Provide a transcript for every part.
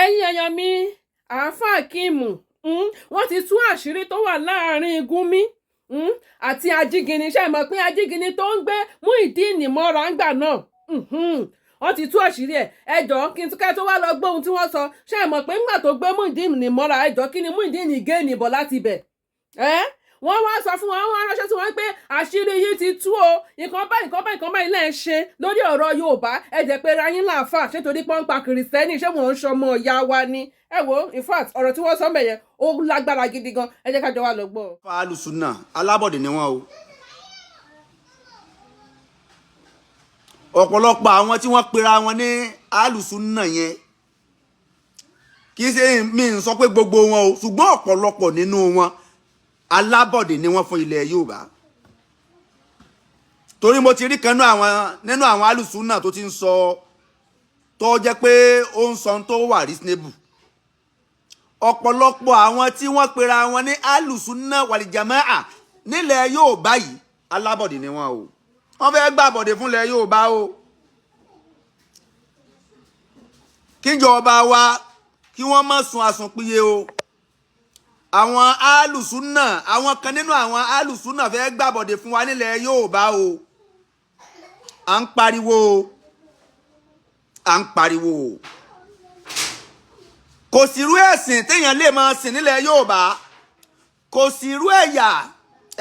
Ẹ̀yin èèyàn mi, àáfàá Akeem, wọ́n ti tú àṣírí tó wà láàrin Gúnmi àti Ajígini. Ṣe mọ̀ pé Ajígini tó ń gbé Muyideen mọ́ra ńgbà náà, wọ́n ti tú àṣírí ẹ̀. Ẹ jọ̀ọ́, kí n ká tó wá lọ gbọ́ ohun tí wọ́n sọ, ṣe mọ̀ pé ńgbà tó gbé Muyideen mọ́ra, ẹ jọ̀ọ́, kí ni Muyideen gain bọ̀ láti ibẹ̀? Ẹ́ wọ́n wá sọ fún wọn, wọ́n ránṣẹ́ sí wọn pé àṣírí yìí ti tú o, nǹkan báyìí, nǹkan báyìí, nǹkan báyìí lẹ́ ń ṣe lórí ọ̀rọ̀ Yorùbá. Ẹ jẹ́ pé ra yín láàfà ṣé torí pọ́npa Kìrìsìtẹ́nì, ṣé wọ́n ń ṣọmọ ìyá wa ni? Ẹ wo, in fact, ọ̀rọ̀ tí wọ́n sọ mẹ́yẹn, ó lágbára gidi gan. Ẹ jẹ́ ká jọ wá lọ gbọ́. Alùsùnà alábọ̀dé ni wọ́n o. Ọ̀pọ̀lọpọ̀ àwọn tí wọ́n pera wọn ní alùsùnà yẹn, kì í ṣe mi ń sọ pé gbogbo wọn o, ṣùgbọ́n ọ̀pọ̀lọpọ̀ nínú wọn, alábọ̀dé ni wọ́n fún ilẹ̀ Yorùbá. Torí mo ti rí kan nínú àwọn alùsùnà tó ti ń sọ, tó jẹ́ pé ó ń sọ tó wà reasonable. Ọ̀pọ̀lọpọ̀ àwọn tí wọ́n pera wọn ní alùsùnà wàlìjàmáà nílẹ̀ Yorùbá yìí, alábọ̀dé ni wọ́n o. Wọ́n fẹ́ gbàbọ̀dé fúnlẹ̀ Yorùbá o. Kíjọba wa kí wọ́n má sun àsùnpìyè o. Àwọn alùsùnà, àwọn kan nínú àwọn alùsùnà fẹ́ gbàbọ̀dé fún wa nílẹ̀ Yorùbá o. À ń pariwo o, à ń pariwo o. Kò sí irú ẹ̀sìn téèyàn lè máa sìn nílẹ̀ Yorùbá, kò sí irú ẹ̀yà,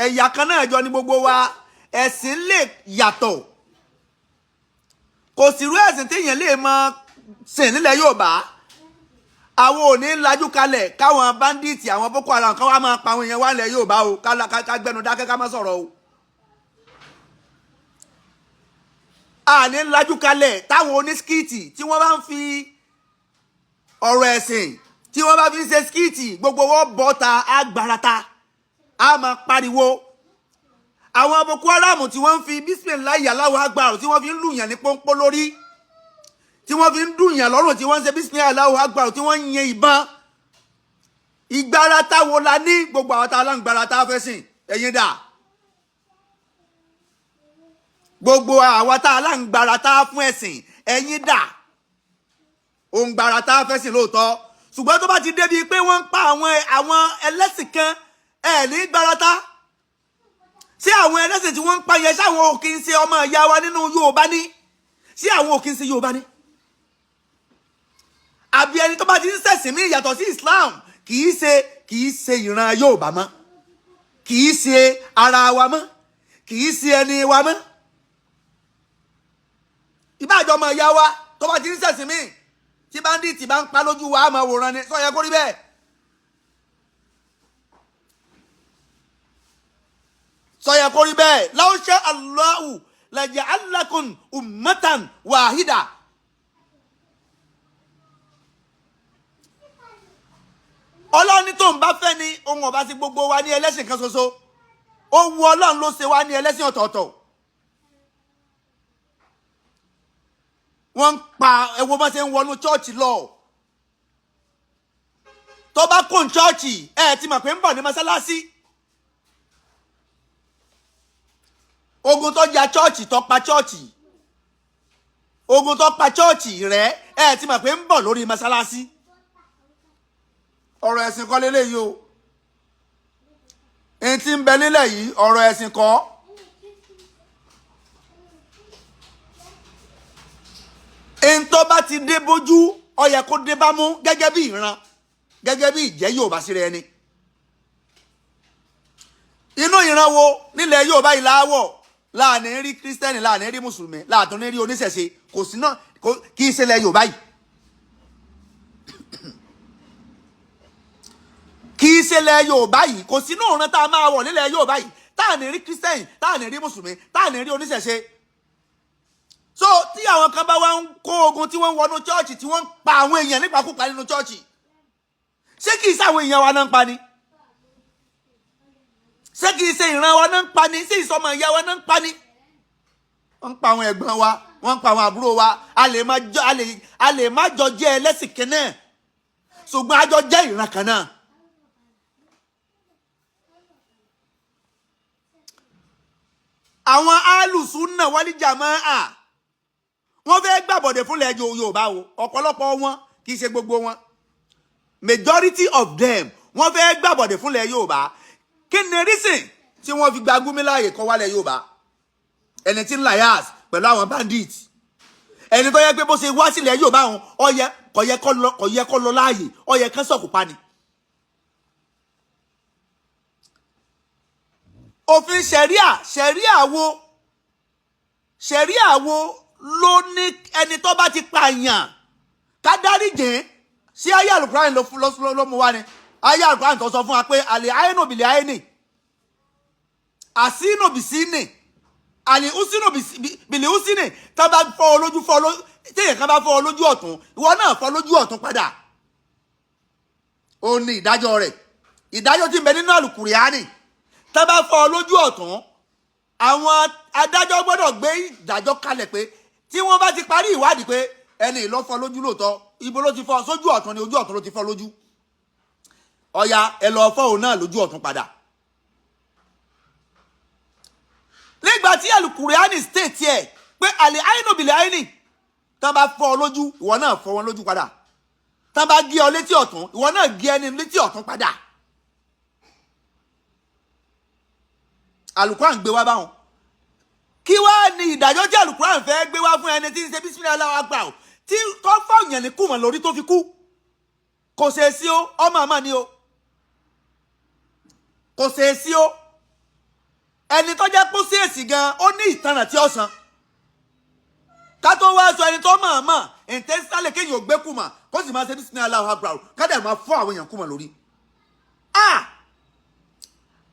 ẹ̀yà kan náà jọ ní gbogbo wa, ẹ̀sìn lè yàtọ̀. Kò sí irú ẹ̀sìn téèyàn lè máa sìn nílẹ̀ Yorùbá. Àwọn ò ní lajú kalẹ̀ káwọn báńdíìtì, àwọn Boko Haram kan wá máa pa àwọn èèyàn wá nílẹ̀ Yorùbá o, ká gbẹnu dákẹ́, ká má sọ̀rọ̀ o. A ní lajú kalẹ̀ táwọn onískìtì tí wọ́n bá ń fi ọ̀rọ̀ ẹ̀sìn, tí wọ́n bá fi ń ṣe skìtì, gbogbo wọn bọ́ta agbárata, a máa pariwo. Àwọn Boko Haram tí wọ́n ń fi bísímìláì Allahu Akbar, tí wọ́n fi ń lùyàn ní pọ́npọ́ lórí, tí wọ́n fi ń dùnyàn lọ́rùn, tí wọ́n ń ṣe bísímìláì Allahu Akbar, tí wọ́n ń yin ìbọn, ìgbárata wo la ní? Gbogbo àwọn tá a láǹgbárata fẹ́ sìn, ẹ̀yin dà? Gbogbo àwa tá a láǹgbárata fún ẹ̀sìn, ẹ̀yin dà? Òǹgbárata fẹ́ sìn lóòótọ́, ṣùgbọ́n tó bá ti débi pé wọ́n ń pa àwọn ẹlẹ́sìn kan, ẹ̀ ní gbárata. Ṣé àwọn ẹlẹ́sìn tí wọ́n ń pa yẹn, ṣáwọn ò kí ń ṣe ọmọ ìyá wa nínú Yorùbá ní? Ṣé àwọn ò kí ń ṣe Yorùbá ní? Àbí ẹni tó bá ti ń ṣẹ̀sìn mí yàtọ̀ sí Islam, kì í ṣe ìran Yorùbá mọ́, kì í ṣe ara wa mọ́, kì í ṣe ẹni wa mọ́? Ìbáàjọ́ ọmọ ìyá wa tó bá ti ń ṣẹ̀sìn mí, tí báńdíìtì bá ń pa lójú wa, á máa wòran ni? Sọ yẹ kó rí bẹ́ẹ̀? Sọ yẹ kó rí bẹ́ẹ̀? Law sha Allahu laja'alakum ummatan wahida. Ọlọ́run ní tóun bá fẹ́ ni ohun ọba sí gbogbo wa ní ẹlẹ́sìn kan ṣoṣo. Ó wu Ọlọ́run ló ṣe wá ní ẹlẹ́sìn ọ̀tọ̀ọ̀tọ̀. Wọ́n ń pa ẹ̀wọ̀n bá ṣe ń wọnú chọ́ọ̀chì lọ. Tó bá kún chọ́ọ̀chì, ẹ̀ ti mọ̀ pé ń bọ̀ ní mọ́sálásí. Ogun tó ja chọ́ọ̀chì, tó pa chọ́ọ̀chì, ogun tó pa chọ́ọ̀chì rẹ̀, ẹ̀ ti mọ̀ pé ń bọ̀ lórí mọ́sálásí. Ọ̀rọ̀ ẹ̀sìn kọ́ lélẹ́yìí o. Ẹni tí ń bẹ nílẹ̀ yìí, ọ̀rọ̀ ẹ̀sìn kọ́. Ẹni tó bá ti dé bójú, ó yẹ kó dé bá mú, gẹ́gẹ́ bí ìran, gẹ́gẹ́ bí ìjẹ́ Yorùbá sí rẹ ni. Inú ìran wo nílẹ̀ Yorùbá yìí láwọ̀ láàní rí kírísítẹ́nì, láàní rí mùsùlùmí, láàtún ní rí oníṣẹ̀ṣe? Kò sí náà, kì í ṣẹlẹ̀ Yorùbá yìí. Kì í ṣẹlẹ̀ Yorùbá yìí. Kò sínú ìran tá a máa wọ̀ nílẹ̀ Yorùbá yìí tá à ní rí kírísítẹ́nì, tá à ní rí mùsùlùmí, tá à ní rí oníṣẹ̀ṣe. So tí àwọn kan bá wá ń kó ogun, tí wọ́n ń wọnú chọ́ọ̀chì, tí wọ́n ń pa àwọn èèyàn nípakúpa nínú chọ́ọ̀chì, ṣé kìí ṣe àwọn èèyàn wa náà ń pa ni? Ṣé kìí ṣe ìran wa náà ń pa ni? Ṣé ìsọmọ ìyá wa náà ń pa ni? Wọ́n ń pa àwọn ẹ̀gbọ́n wa, wọ́n ń pa àwọn àbúrò wa. A lè má jọ jẹ́ ẹlẹ́sìn kan náà, ṣùgbọ́n a jọ jẹ́ ìran kan náà. Àwọn alùsùnà wálé jàmáà, wọ́n fẹ́ gbàbọ̀dẹ̀ fúnlẹ̀ Yorùbá o. Ọ̀pọ̀lọpọ̀ wọn Kì í ṣe gbogbo wọn, majority of them, wọ́n fẹ́ gbàbọ̀dẹ̀ fúnlẹ̀ Yorùbá. Kí ni reason tí wọ́n fi gba Gumi láàyè kó wálẹ̀ Yorùbá, ẹni tí ń liaise pẹ̀lú àwọn bandits, ẹni tó yẹ pé bó ṣe wá sílẹ̀ Yorùbá òun, ó yẹ kò yẹ kó lọ láàyè, ó yẹ kán sọ̀kò pa ni? Òfin ṣẹ̀ríà, ṣẹ̀ríà wo ló ní ẹni tó bá ti pààyàn ká dáríjìn? Sí ayé àlùkùránì ló fún ló mú wá ni? Ayé àlùkùránì tó sọ fún wa pé àlè àyínú bìlẹ̀ àyínì, àsínú bìsínì, àlè húsínú bìlẹ̀ húsínì, tó bá fọ́ ọ lójú, fọ́ ọ lójú, téèyàn kan bá fọ́ ọ lójú ọ̀tún, ìwọ náà fọ́ lójú ọ̀tún padà. Ó ní ìdájọ́ rẹ̀, ìdájọ́ tí ń bẹ nínú àlùkùránì. Tó bá fọ́ ọ lójú ọ̀tún, àwọn adájọ́ gbọ́dọ̀ gbé ìdájọ́ kalẹ̀ pé tí wọ́n bá ti parí ìwádìí pé ẹni ló fọ́ lójú lóòótọ́, ibo ló ti fọ́? Sójú ọ̀tún ni, ojú ọ̀tún ló ti fọ́ lójú. Ọ̀ya, ẹ lọ fọ́ òun náà lójú ọ̀tún padà. Nígbà tí àlùkùránì state ẹ̀ pé àlè àìnù bìlẹ̀ àìnì, tán bá fọ́ ọ lójú, ìwọ náà fọ́ wọn lójú padà. Tán bá gé ọ létí ọ̀tún, ìwọ náà gé ẹni létí ọ̀tún padà. Àlùkùránì gbé wá báwọn. Kí wá ní ìdájọ́ tí àlùkùránì fẹ́ gbé wá fún ẹni tí ń ṣe bísímìlá Allahu Akbar, tí tó fọyàn ní kùmọ̀ lórí tó fi kú? Kò ṣe é sí o, ọmọ àmà ni o, kò ṣe é sí o. Ẹni tó jẹ́ kó sí èsì gan, ó ní ìtanràn tí ó san, ká tó wá sọ ẹni tó mọ̀ mọ̀ intentionally, kéèyàn ò gbé kùmọ̀ kó sì máa ṣe bísímìlá Allahu Akbar, ká dẹ̀ máa fọ́ àwọn èèyàn kùmọ̀ lórí. Ah,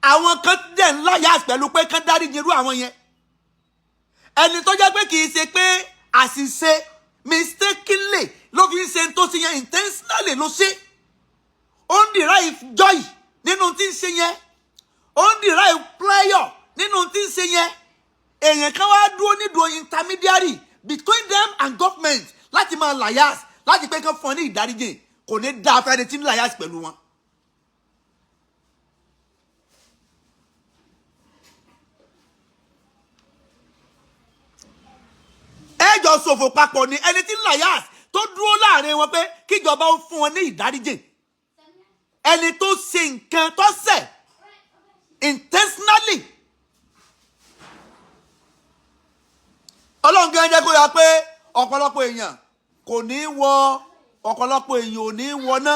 àwọn kan dẹ̀ ń láyà pẹ̀lú pé kán dáríjì irú àwọn yẹn. Ẹni tó jẹ́ pé kì í ṣe pé àṣìṣe, mistakenly ló fi ń ṣe tó ṣe yẹn, intentionally ló ṣe, ó ń derive joy nínú tí ń ṣe yẹn, ó ń derive pleasure nínú tí ń ṣe yẹn. Èèyàn kan wá dúró nídùú intermediary between them and government láti máa liaise, láti pé kán fún ọ ní ìdáríjì. Kò ní dáa fẹ́ni tí ń liaise pẹ̀lú wọn. Ẹ jọ ṣòfò papọ̀ ni. Ẹni tí ń liaise, tó dúró láàrin wọn pé kíjọba ó fún wọn ní ìdáríjì, ẹni tó ṣe nǹkan tó ṣẹ̀ intentionally. Ọlọ́run gan jẹ́ kó yà pé ọ̀pọ̀lọpọ̀ èèyàn kò ní wọ, ọ̀pọ̀lọpọ̀ èèyàn ò ní wọná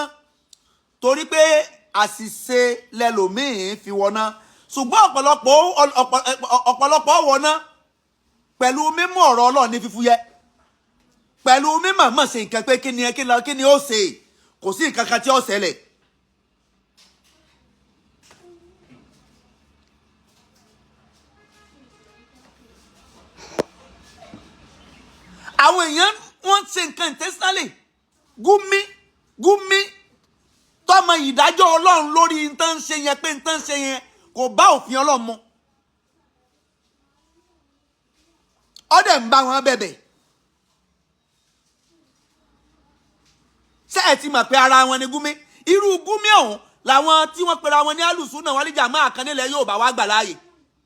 torí pé àṣìṣe lẹlòmíín fi wọná, ṣùgbọ́n ọ̀pọ̀lọpọ̀ wọná pẹ̀lú mímú ọ̀rọ̀ Ọlọ́run ní fífúyẹ́, pẹ̀lú mímọ̀ mọ̀ ṣe nǹkan pé kí ni kí ni ó ṣe, kò sí nǹkan kan tí ó ṣẹlẹ̀. Àwọn èèyàn, wọ́n ṣe nǹkan intentionally. Gumi, Gumi tọmọ ìdájọ́ Ọlọ́run lórí nǹkan ṣe yẹn, pé nǹkan ṣe yẹn kò bá òfin Ọlọ́run mu, ọdẹ ń bá wọn bẹ̀bẹ̀. Ṣé ẹ ti mọ̀ pé ara wọn ni Gumi? Irú Gumi ọ̀hún làwọn tí wọ́n pera wọn ní alùsùn náà wọ́n lè máa kan nílẹ̀ yóò bá wá gbà láàyè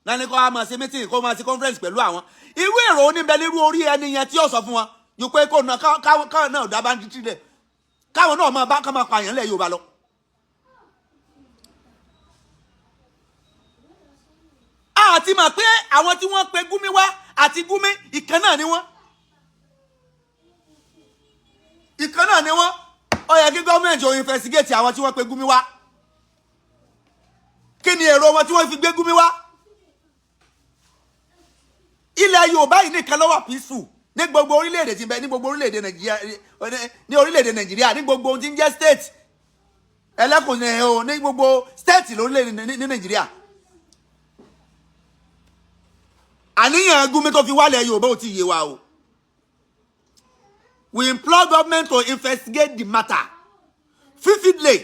náà ní kó wá máa ṣe meeting, kó máa ṣe conference pẹ̀lú àwọn. Irú èrò oníbẹ̀ nírú orí ẹni yẹn tí yóò sọ fún wọn yóò pé kó náà káwọn náà dá banditry lẹ̀, káwọn náà máa bá ká máa pààyàn lẹ̀ Yorùbá lọ. Àti mọ̀ pé àwọn tí wọ́n pe Gumi wá àti Gumi, ìkan náà ni wọ́n, ìkan náà ni wọ́n. Ó yẹ kí gọ́ọ̀mẹ̀ntì ò investigate àwọn tí wọ́n pe Gumi wá. Kí ni èrò wọn tí wọ́n fi gbé Gumi wá? Ilẹ̀ Yorùbá yìí nìkan ló wà peaceful ní gbogbo orílẹ̀-èdè tí ń bẹ ní gbogbo orílẹ̀-èdè Nàìjíríà, ní orílẹ̀-èdè Nàìjíríà, ní gbogbo ohun tí ń jẹ́ state ẹlẹ́kùn ní o, ní gbogbo state lórílẹ̀-èdè ní Nàìjíríà. Àníyàn Gumi tó fi wálẹ̀ Yorùbá ò tí ì yé wa o. We implore government to investigate the matter vividly.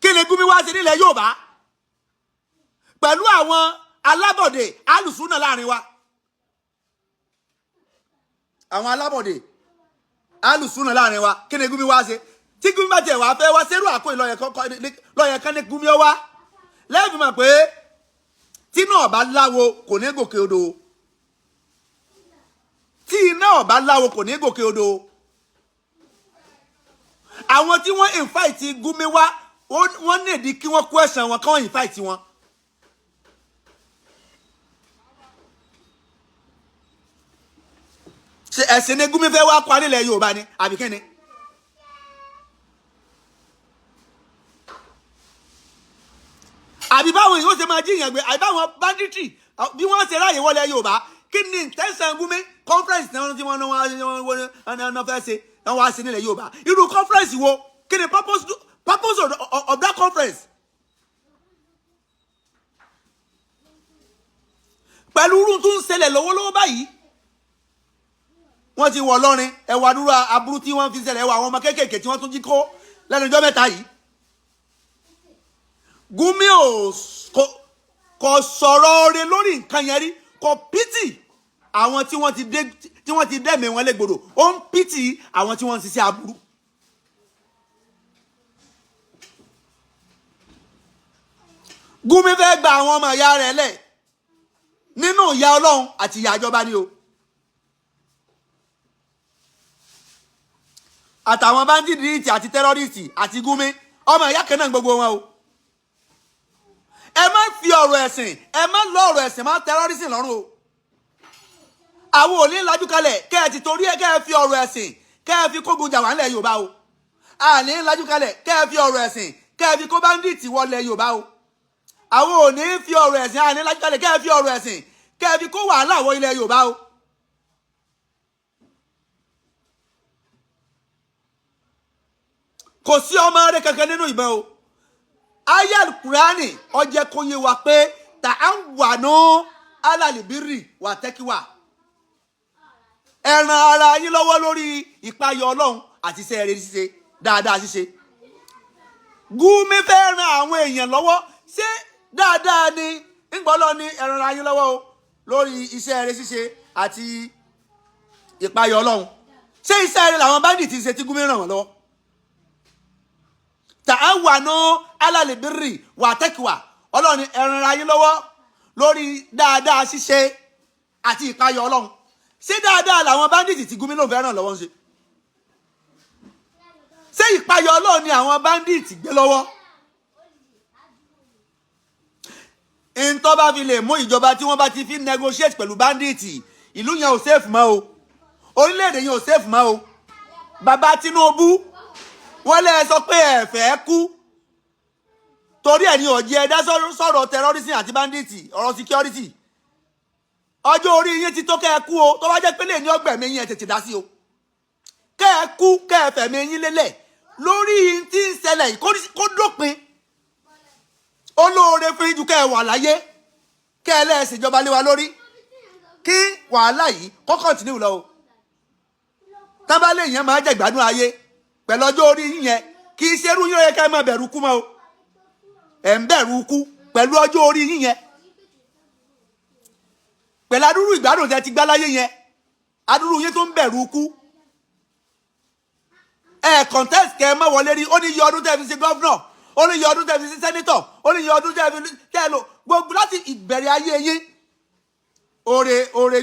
Kí ni Gumi wá sí nílẹ̀ Yorùbá pẹ̀lú àwọn alábọ̀dé alùsùnà láàrin wa? Àwọn alábọ̀dé alùsùnà láàrin wa, kí ni Gumi wá ṣe? Tí Gumi bá tiẹ̀ wá fẹ́ wá sẹ́rù àkó lọ́yẹ̀ kan ní Gumi ó wá lẹ́ẹ̀fì mọ̀ pé tí iná ọ̀bá láwo kò ní gòkè odò, tí iná ọ̀bá láwo kò ní gòkè odò. Àwọn tí wọ́n invite Gumi wá, wọ́n nìdí kí wọ́n question wọn kí wọ́n invite wọn. Ṣe ẹ̀sìn ni Gumi fẹ́ wá pa nílẹ̀ Yorùbá ni àbí kí ni? Àbí báwọn yóò ṣe máa jíyàn gbé, àbí báwọn banditry bí wọ́n ṣe ráàyè wọlé Yorùbá? Kí ni intention Gumi? Conference tí wọ́n tí wọ́n wọ́n fẹ́ ṣe, wọ́n wá sí nílẹ̀ Yorùbá, irú conference wo? Kí ni purpose of that conference? Pẹ̀lú irú tó ń ṣẹlẹ̀ lọ́wọ́lọ́wọ́ báyìí, wọ́n ti wọ̀ lọ́rin ẹ̀wà dúró aburú tí wọ́n fi ṣẹlẹ̀, ẹ̀wà àwọn ọmọ kéékèèké tí wọ́n tún jí kó lẹ́nu ọjọ́ 3 yìí. Gumi ò kò sọ̀rọ̀ oore lórí nǹkan yẹn rí. Kò pity àwọn tí wọ́n ti dé, tí wọ́n ti dẹ́mi wọn légbodò. Ó ń pity àwọn tí wọ́n ń ṣiṣẹ́ aburú. Gumi fẹ́ gba àwọn ọmọ ìyá rẹ̀ lẹ̀ nínú ìyà Ọlọ́run àti ìyà ìjọba ni o. Àtàwọn bandits àti terrorists àti Gumi, ọmọ ìyá kan náà gbogbo wọn o. Ẹ má fi ọ̀rọ̀ ẹ̀sìn, ẹ má lọ ọ̀rọ̀ ẹ̀sìn má terrorism lọ́rùn o. Àwọn ò ní lajú kalẹ̀ kẹ́ ẹ ti torí ẹ kẹ́ ẹ fi ọ̀rọ̀ ẹ̀sìn kẹ́ ẹ fi kógun jà wá nílẹ̀ Yorùbá o. Àní lajú kalẹ̀ kẹ́ ẹ fi ọ̀rọ̀ ẹ̀sìn kẹ́ ẹ fi kó bandit wọlé Yorùbá o. Àwọn ò ní fi ọ̀rọ̀ ẹ̀sìn, àní lajú kalẹ̀ kẹ́ ẹ fi ọ̀rọ̀ ẹ̀sìn kẹ́ ẹ fi kó wàhálà wọ ilẹ̀ Yorùbá o. Kò sí ọmọ rẹ kankan nínú ìbọn o. Ayal Kurani ó jẹ́ kó yé wa pé ta'awanu alal birri wa taqwa, ẹ ran ara yín lọ́wọ́ lórí ìpayọ̀ Ọlọ́run àti iṣẹ́ rere ṣíṣe, dáadáa ṣíṣe. Gumi fẹ́ ran àwọn èèyàn lọ́wọ́ ṣé dáadáa ni ńgbọ́lọ́ ni ẹ ran ara yín lọ́wọ́ o lórí iṣẹ́ rere ṣíṣe àti ìpayọ̀ Ọlọ́run. Ṣé iṣẹ́ rere làwọn bandit ti ṣe tí Gumi ràn wọ́n lọ́wọ́? Ta'awanu alal birri wa taqwa, Ọlọ́run ẹ ran ara yín lọ́wọ́ lórí dáadáa ṣíṣe àti ìpayọ̀ Ọlọ́run. Ṣé dáadáa làwọn bandit tí Gumi lòun fẹ́ ràn lọ́wọ́ ń ṣe? Ṣé ìpayọ̀ Ọlọ́run ni àwọn bandit gbé lọ́wọ́? Ntọ́ bá fi lè mú ìjọba tí wọ́n bá ti fi negotiate pẹ̀lú bandit, ìlú yẹn ò safe mọ́ o, orílẹ̀-èdè yẹn ò safe mọ́ o. Bàbá Tinubu, wọ́n lẹ́ sọ pé ẹ fẹ́ kú torí ẹ̀ ní ọ̀jẹ̀ ẹ̀dá sọ̀rọ̀ terrorism àti bandit, ọ̀rọ̀ security. Ọjọ́ orí yín ti tó kẹ́ ẹ kú o. Tó bá jẹ́ pé lè ní ọgbẹ̀mí yín, ẹ tètè dá sí o, kẹ́ ẹ kú, kẹ́ ẹ fẹ̀mí yín lélẹ̀ lórí tí ń ṣẹlẹ̀ yìí kó dópin. Olóore fún yín ju kẹ́ ẹ wà láyé kẹ́ ẹ lẹ́ẹ̀sìnjọba lé wa lórí kí wàhálà yìí kó continue lọ o. Tábàlẹ̀ yẹn máa jẹ́ ìgbádùn ayé pẹ̀lú ọjọ́ orí yín yẹn, kì í ṣerú yín ó yẹ ká ẹ máa bẹ̀rù kú mọ́ o. Ẹ̀ ń bẹ̀rù kú pẹ̀lú ọjọ́ orí yín yẹn, pẹ̀lú adúrú ìgbádùn tẹ́ ti gbá láyé yẹn, adúrú yín tó ń bẹ̀rù kú. Ẹ contest kẹ́ ẹ má wọlé rí. Ó ní iye ọdún tẹ́ fi ṣe governor, ó ní iye ọdún tẹ́ fi ṣe senator, ó ní iye ọdún tẹ́ fi tẹ́ lò gbogbo láti ìbẹ̀rẹ̀ ayé yín. Oore oore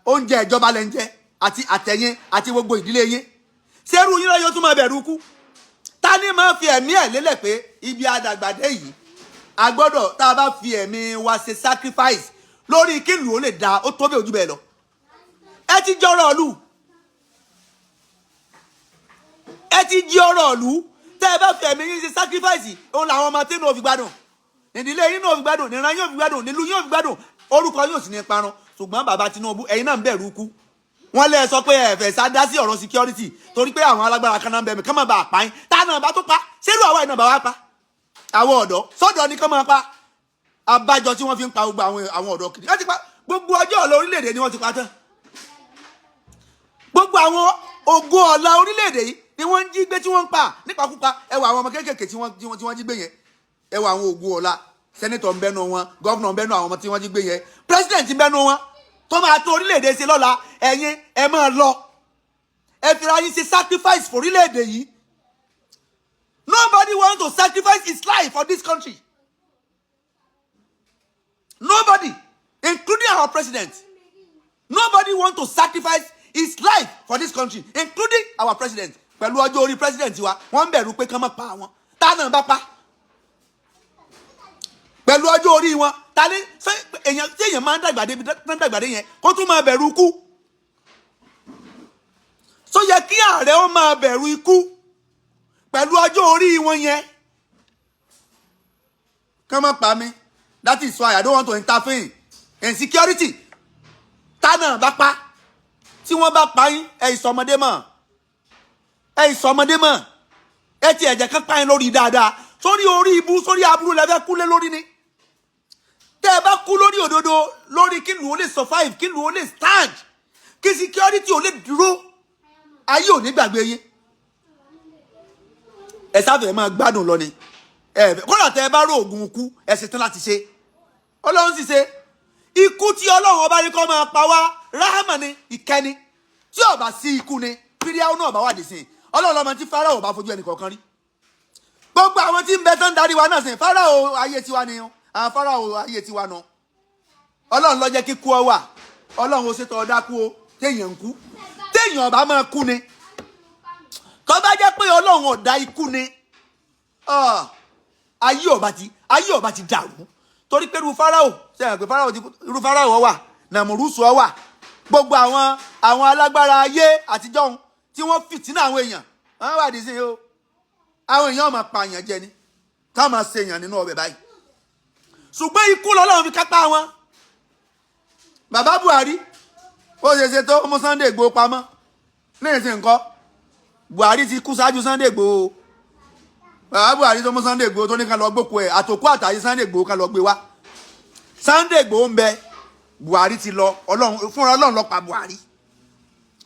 oúnjẹ ìjọba lẹ́ ń jẹ àti àtẹ̀yìn àti gbogbo ìdílé yín. Ṣerú yín lọ́yọ́ tún máa bẹ̀rù kú? Ta ni máa fi ẹ̀mí ẹ̀ lélẹ̀ pé ibi àdàgbàdé yìí, a gbọ́dọ̀ tá a bá fi ẹ̀mí wa ṣe sacrifice lórí kílù ó lè da, ó tó bí ojú bẹ́ẹ̀ lọ. Ẹ ti jọrọ̀ ọ̀lù, ẹ ti jí ọ̀rọ̀ ọ̀lù. Tẹ́ ẹ bá fi ẹ̀mí yín ṣe sacrifice, òun làwọn ọmọ tí inú ò fi gbádùn, nídìílé yín náà ò fi gbádùn, níran yín ò fi gbádùn, nílùú yín ò fi gbádùn, orúkọ yín ò sì ní parun. Ṣùgbọ́n bàbá Tinubu, ẹ̀yin náà ń bẹ̀rù kú. Wọ́n lé ẹ sọ pé ẹ fẹ́ sá dá sí ọ̀rọ̀ security torí pé àwọn alágbára kan náà ń bẹ̀ mí kán má bàa pa yín. Tá náà bá tó pa ṣérú àwa iná bá wá pa àwọn ọ̀dọ́ sọ́dọ̀ ni kán máa pa. Abájọ tí wọ́n fi ń pa gbogbo àwọn ọ̀dọ́ kiri, wọ́n ti pa gbogbo ọjọ́ ọ̀la orílẹ̀-èdè ni wọ́n ti pa tán. Gbogbo àwọn ògo ọ̀la orílẹ̀-èdè yìí ni wọ́n ń jí gbé, tí wọ́n ń pa nípakúpa. Ẹ wo àwọn ọmọ kéékèèké tí wọ́n jí gbé yẹn. Ẹ wo àwọn ògo ọ̀la, senator ń bẹ́nu wọn, governor ń bẹ́nu àwọn ọmọ tí wọ́n jí gbé yẹn, president ń bẹ́nu wọn tó máa tó orílẹ̀-èdè ṣe lọ́la. Ẹ̀yin ẹ máa lọ, ẹ fira yín ṣe sacrifice for orílẹ̀-èdè yìí. Nobody want to sacrifice his life for this country, nobody, including our president. Nobody want to sacrifice his life for this country, including our president. Pẹ̀lú ọjọ́ orí president wa, wọ́n ń bẹ̀rù pé kán má pa àwọn tá náà bá pa pẹ̀lú ọjọ́ orí wọn. Ta ni ṣé èèyàn tí èèyàn máa ń dàgbà débi tán dàgbà dé yẹn kó tún máa bẹ̀rù ikú? Sọ yẹ kí ààrẹ ó máa bẹ̀rù ikú pẹ̀lú ọjọ́ orí wọn yẹn? Kán má pa mí, that is why I don't want to interfere in security. Tá náà bá pa, tí wọ́n bá pa yín, ẹ ìsọmọdé mọ̀, ẹ ìsọmọdé mọ̀. Ẹ ti ẹ̀jẹ̀ kan pa yín lórí dáadáa, sórí orí ibú, sórí aburú lẹ́fẹ́ kúlé lórí ni. Tẹ́ ẹ bá kú lórí òdodo, lórí kí lu ó lè survive, kí lu ó lè stand, kí security ó lè dúró, ayé ò ní gbàgbé yín. Ẹ sáfẹ́ máa gbádùn lọ ni. Ẹ kódà tẹ́ ẹ bá rò oògùn ikú, ẹ ṣetán láti ṣe. Ọlọ́run sì ṣe ikú tí Ọlọ́run ọba ní kọ́ máa pa wá, ráhámà ni, ìkẹ́ni. Tí ó bá sí ikú ni fíríàwó náà bá wà dé sí i. Ọlọ́run lọ́mọ tí Fáráò bá fojú ẹnì kọ̀ọ̀kan rí. Gbogbo àwọn tí ń bẹ tó ń darí wa náà sìn, Fáráò ayé tiwa ni, àwọn Fáráò ayé tiwa náà. Ọlọ́run ló jẹ́ kí kú ọ wà. Ọlọ́run ó ṣètò ọ̀dá kú o. Téèyàn ń kú, téèyàn ọba máa kú ni, tó bá jẹ́ pé Ọlọ́run ọ̀dá ikú ni, ayé ọba ti dàrú. Torí pé irú Fáráò sẹ́yìn pé Fáráò ti kú, irú Fáráò wà, Nàmúrúsù wà, gbogbo àwọn alágbára ayé àtijọ́ ohun tí wọ́n fìtínà àwọn èèyàn, wọ́n wà dísìn o. Àwọn èèyàn máa pa èèyàn jẹ ni, ká máa ṣe èèyàn nínú ọbẹ̀ báyìí. Ṣùgbọ́n ikú lọ́lọ́run fi kápá wọn. Bàbá Buhari, ó ṣe ṣe tó mú Sunday Igboho pamọ́ ní ìsìn nǹkan. Buhari ti kú ṣáájú Sunday Igboho. Bàbá Buhari tó mú Sunday Igboho, tó ní ká lọ gbókù ẹ̀, àtòkú àtàyè Sunday Igboho, ká lọ gbé wá. Sunday Igboho ń bẹ, Buhari ti lọ. Ọlọ́run fúnra Ọlọ́run ló pa Buhari,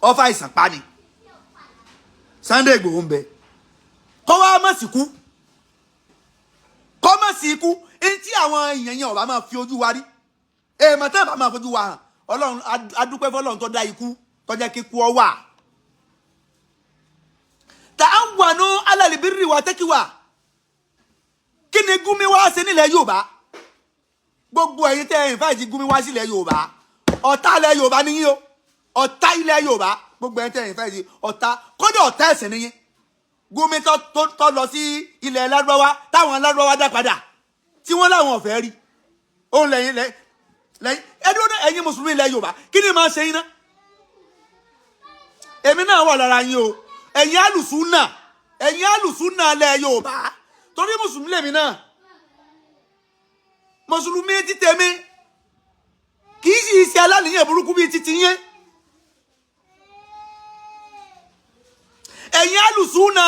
ọfà ìsàn pa ni. Sunday Igboho ń bẹ, kọ́ wá má sì kú, kọ́ má sì kú. Ẹni tí àwọn èèyàn yẹn ọba máa fi ojú wa rí, èèmọ̀ tẹ́ ẹ̀ bá máa fojú wa hàn. Ọlọ́run, adúpẹ́ fọlọ́run tó dá ikú, tó jẹ́ kíkú ọ wà. Ta'awanu alal birri wa taqwa. Kí ni Gumi wá ṣe nílẹ̀ Yorùbá? Gbogbo ẹ̀yin tẹ́ ẹ̀ invite Gumi wá sílẹ̀ Yorùbá, ọ̀tá ilẹ̀ Yorùbá ni yín o. Ọ̀tá ilẹ̀ Yorùbá, gbogbo ẹ̀yin tẹ́ ẹ̀ invite, ọ̀tá, kódà ọ̀tá ẹ̀sìn ni yín. Gumi tó lọ sí ilẹ̀ Lárúbáwá, táwọn Lárúbáwá dá padà, tí wọ́n láwọn ò fẹ́ rí òun. Lẹ́yìn lẹ́yìn ẹdún náà, ẹ̀yin mùsùlùmí ilẹ̀ Yorùbá, kí ni máa ṣe yín náà? Èmi náà wà lára yín o. Ẹ̀yin alùsùnà, ẹ̀yin alùsùnà ilẹ̀ Yorùbá, torí mùsùlùmí lèmi náà. Mùsùlùmí ti tèmi kì í sì ṣe alálìyàn burúkú bíi titi yín. Ẹ̀yin alùsùnà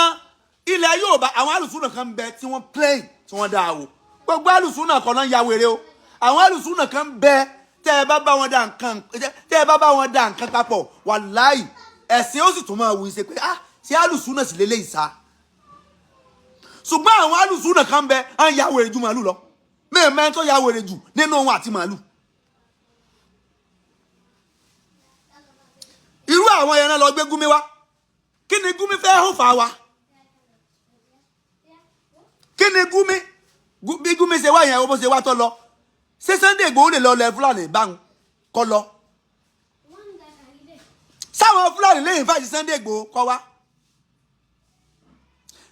ilẹ̀ Yorùbá, àwọn alùsùnà kan bẹ tí wọ́n plain, tí wọ́n dáa o. Gbogbo alùsùnà kan náà ya wèrè o. Àwọn alùsùnà kan bẹ, tẹ́ ẹ bá bá wọn dá nǹkan, tẹ́ ẹ bá bá wọn dá nǹkan papọ̀, wàláì, ẹ̀sìn ó sì tún máa wù í ṣe pé, ah, ṣé alùsùnà sì lélẹ́yìí sá? Ṣùgbọ́n àwọn alùsùnà kan bẹ, à ń ya wèrè ju màálù lọ. Mẹ́ẹ̀mẹ́ tó ya wèrè jù nínú wọn àti màálù. Irú àwọn yẹn náà lọ gbé Gumi wá. Kí ni Gumi fẹ́ hó fà wá? Kí ni Gumi, bí Gumi ṣe wá yẹn, bó ṣe wá tó lọ, ṣé Sunday Igboho lè lọ lẹ Fúlàní báwọn kọ lọ? Sáwọn Fúlàní lè invite Sunday Igboho kọ wá?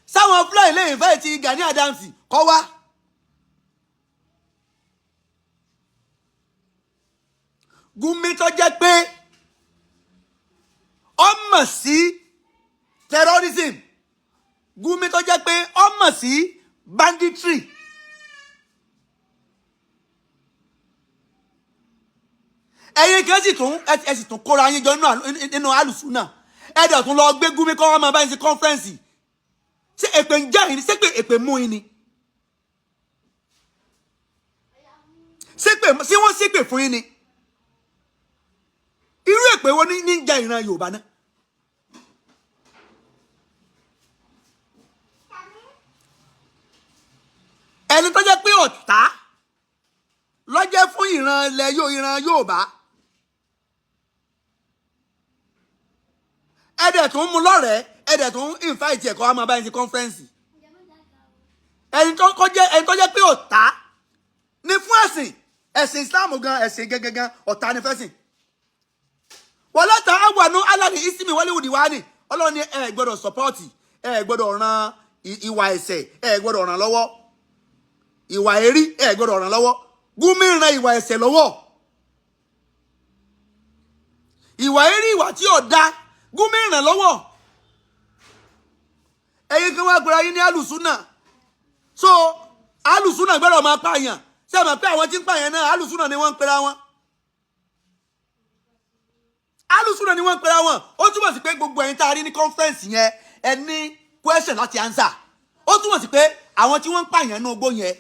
Sáwọn Fúlàní lè invite Gani Adams kọ wá? Gumi tó jẹ́ pé ó mọ̀ sí terrorism, Gumi tó jẹ́ pé ó mọ̀ sí banditry, ẹ̀yin kan sì tún ẹ sì tún kóra yín jọ nínú alùsùnà, ẹ dẹ̀ tún lọ gbé Gumi kọ́ wọn máa bá yín ṣe conference. Ṣé èpè ń jẹ́ yín? Ṣé pé èpè mú yín ni? Ṣé pé ṣé wọ́n ṣépè fún yín ni? Irú èpè wo ní ń jẹ ìran Yorùbá náà? Ẹni tó jẹ́ pé ọ̀tá ló jẹ́ fún ìran ilẹ̀ yóò ìran Yorùbá, ẹ̀dẹ̀ tó ń mú lọ́rẹ̀ẹ́, ẹ̀dẹ̀ tó ń invite ẹ̀kọ́ wa máa bá yín ṣe conference. Ẹni tó jẹ́ pé ọ̀tá ni fún ẹ̀sìn, ẹ̀sìn Islam gan, ẹ̀sìn gangan, ọ̀tá ni fẹ́sìn. Wala ta'awanu alal ismi wal udwani. Ọlọ́run ní ẹ gbọ́dọ̀ support, ẹ gbọ́dọ̀ ran ìwà ẹ̀ṣẹ̀, ẹ gbọ́dọ̀ ràn lọ́wọ́. Ìwà èrí, ẹ gbọ́dọ̀ ràn lọ́wọ́. Gumi ran ìwà ẹ̀ṣẹ̀ lọ́wọ́, ìwà èrí, ìwà tí ò da, Gumi ràn lọ́wọ́. Ẹ̀yin kí wọ́n gbéra yín ní alùsùnà. So alùsùnà gbọ́dọ̀ máa pààyàn. Ṣé ẹ mọ̀ pé àwọn tí ń pààyàn náà, alùsùnà ni wọ́n ń pera wọn? Alùsùnà ni wọ́n ń pera wọn. Ó túmọ̀ sí pé gbogbo ẹ̀yin tá a rí ní conference yẹn, ẹ ní question láti answer. Ó túmọ̀ sí pé àwọn tí wọ́n ń pààyàn ní ogbó yẹn,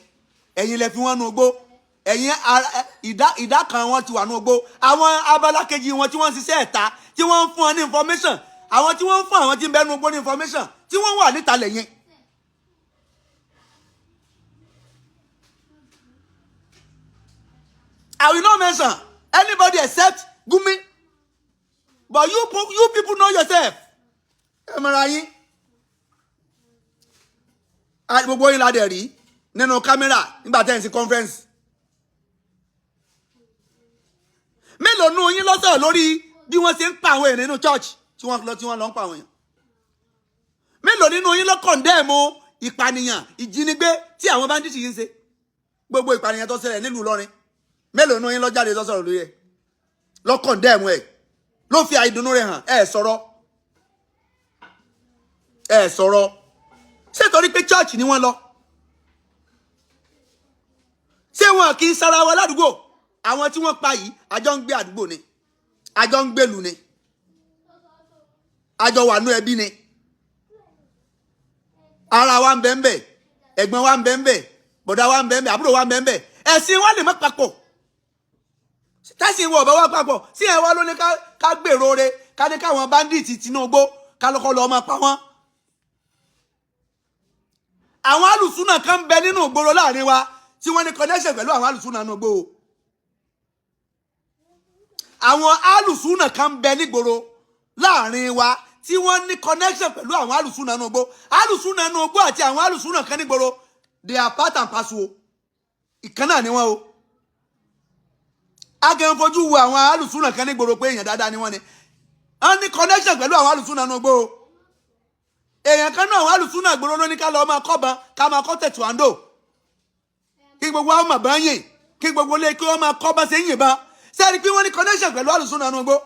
ẹ̀yin lẹ fi wọ́n ní ogbó. Ẹ̀yin ìdá kan wọn ti wà ní ogbó. Àwọn abala kejì wọn tí wọ́n ń ṣiṣẹ́ ẹ̀ta, tí wọ́n ń fún wọn ní information, àwọn tí wọ́n ń fún àwọn tí ń bẹ ní ogbó ní information, tí wọ́n wà níta lẹ́yìn. I will not mention anybody except Gumi, but you people know yourself. Ẹ mọ̀ra yín. Gbogbo yín la dẹ̀ rí nínú kámẹ́rà nígbà tẹ́ ẹ̀ ń ṣe conference. Mélòó nù yín ló sọ̀rọ̀ lórí bí wọ́n ṣe ń pa àwọn èèyàn nínú church tí wọ́n lọ ń pa àwọn èèyàn? Mélòó nínú yín ló condemn ìpànìyàn, ìjínigbé tí àwọn bandits yìí ń ṣe? Gbogbo ìpànìyàn tó ṣẹlẹ̀ nílùú Ìlọrin, mélòó nínú yín ló jáde tó sọ̀rọ̀ lórí ẹ̀, ló condemn ẹ̀, ló fi àìdùnnú rẹ̀ hàn? Ẹ̀ sọ̀rọ̀, ẹ̀ sọ̀rọ̀. Ṣé torí pé church ni wọ́n lọ? Ṣé wọn kì í sara wa ládùúgbò? Àwọn tí wọ́n pa yìí, àjọ ń gbé àdúgbò ni, àjọ ń gbèlú ni, àjọ wà nú ẹbí ni. Ara wa ń bẹ ń bẹ, ẹ̀gbọ́n wa ń bẹ ń bẹ, bọ̀dá wa ń bẹ ń bẹ, àbúrò wa ń bẹ ń bẹ. Ẹ̀sìn wa lè má papọ̀. Tẹ́sìn wọ̀ bá wà papọ̀ sí ẹ̀ wá ló ní ká gbèrò re, ká ní káwọn bandits Tinubu ká lọ́kọ́ lọ́ọ́ máa pa wọ́n. Àwọn alùsùnà kan ń bẹ nínú ìgboro láàrin wa tí wọ́n ní connection pẹ̀lú àwọn alùsùnà nínú igbó o. Àwọn alùsùnà kan ń bẹ nígboro láàrin wa tí wọ́n ní connection pẹ̀lú àwọn alùsùnà nínú igbó. Alùsùnà nínú igbó àti àwọn alùsùnà kan nígboro, they are part and parcel o. Ìkan náà ni wọ́n o. A kàn ń fojú wo àwọn alùsùnà kan nígboro pé èèyàn dáadáa ni wọ́n ni. Wọ́n ní connection pẹ̀lú àwọn alùsùnà nínú igbó o. Èèyàn kan náà, àwọn alùsùnà gbòòrò ló ní ká lọ́ọ́ máa kọ́ban, ká máa kọ́ tẹ̀tùwándò, kí gbogbo àwọn máa bá yìn, kí gbogbo lé kí wọ́n máa kọ́ bá ṣe ń yìnbọn. Sẹ́ẹ̀rí pé wọ́n ní connection pẹ̀lú alùsùnà nínú igbó?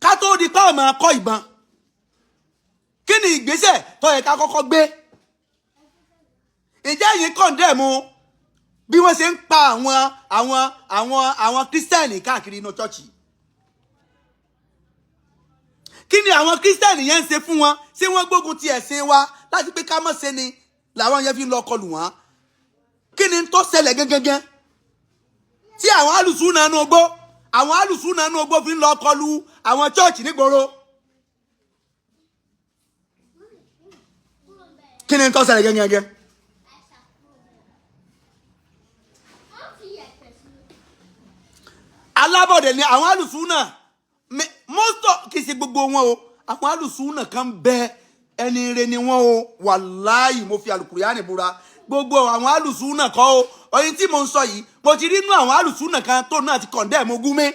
Ká tó di pa máa kọ́ ìbọn, kí ni ìgbésẹ̀ tó yẹ ká kọ́kọ́ gbé? Ìjẹ́ yìí condemn bí wọ́n ṣe ń pa àwọn Christian káàkiri inú church? Kí ni àwọn Christian yẹn ń ṣe fún wọn? Ṣé wọ́n gbógun ti ẹ̀sìn wa láti pé ká má ṣe ni làwọn yẹn fi ń lọ kọlù wọn? Kí ni tó ṣẹlẹ̀ gẹ́gẹ́gẹ́ tí àwọn alùsùnà nínú ogbó fi ń lọ kọlù àwọn church nígboro? Kí ni tó ṣẹlẹ̀ gẹ́gẹ́gẹ́? Alábọ̀dé ni àwọn alùsùnà mọ́tò, kì í ṣe gbogbo wọn o. Àwọn alùsùnà kan bẹ, ẹni ire ni wọn o. Wàláyì, mo fi àlùkùránì búra, gbogbo àwọn alùsùnà kọ́ o. Oyin tí mo ń sọ yìí, mo ti rí inú àwọn alùsùnà kan tó náà ti condemn Gumi.